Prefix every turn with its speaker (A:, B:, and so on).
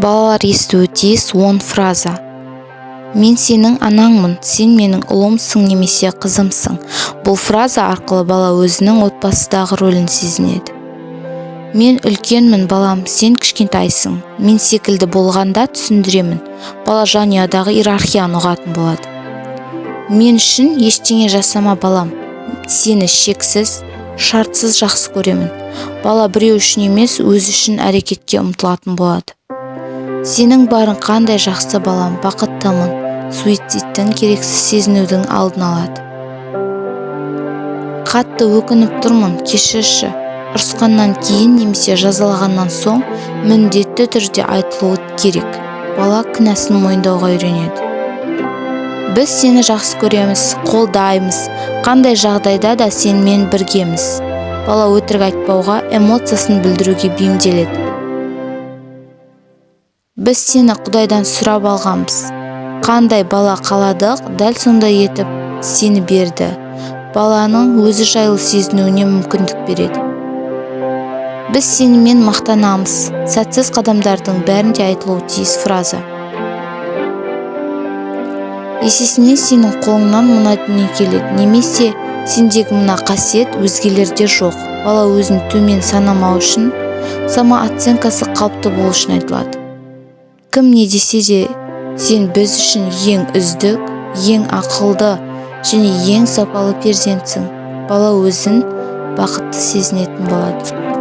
A: Балалар естуі тиіс 10 фраза. Мен сенің анаңмын, сен менің ұлымсың немесе қызымсың. Бұл фраза арқылы бала өзінің отбасыдағы рөлін сезінеді. Мен үлкенмін, балам, сен кішкентайсың. Мен секілді болғанда түсіндіремін. Бала жанұядағы иерархияны ұғатын болады. Мен үшін ештеңе жасама, балам. Сені шексіз, шартсыз жақсы көремін. Бала біреу үшін емес, өзі үшін әрекетке ұмтылатын болады. Сенің барың қандай жақсы, балам, бақыттымын. Суицидтің, керексіз сезінудің алдын алады. Қатты өкініп тұрмын, кешірші. Ұрысқаннан кейін немесе жазалағаннан соң міндетті түрде айтылуы керек. Бала кінәсін мойындауға үйренеді. Біз сені жақсы көреміз, қолдаймыз, қандай жағдайда да сенімен біргеміз. Бала өтірік айтпауға, эмоциясын білдіруге бейімделеді. Біз сені Құдайдан сұрап алғанбыз. Қандай бала қаладық, дәл сондай етіп сені берді. Баланың өзі жайлы сезінуіне мүмкіндік береді. Біз сенімен мақтанамыз. Сәтсіз қадамдардың бәрінде айтылуы тиіс фраза. Есесіне, сенің қолыңнан мына дүние келеді немесе сендегі мына қасиет өзгелерде жоқ. Бала өзін төмен санамау үшін, самооценкасы қалыпты болу үшін айтылады. Кім не десе де, сен біз үшін ең үздік, ең ақылды және ең сапалы перзентсің. Бала өзін бақытты сезінетін болады.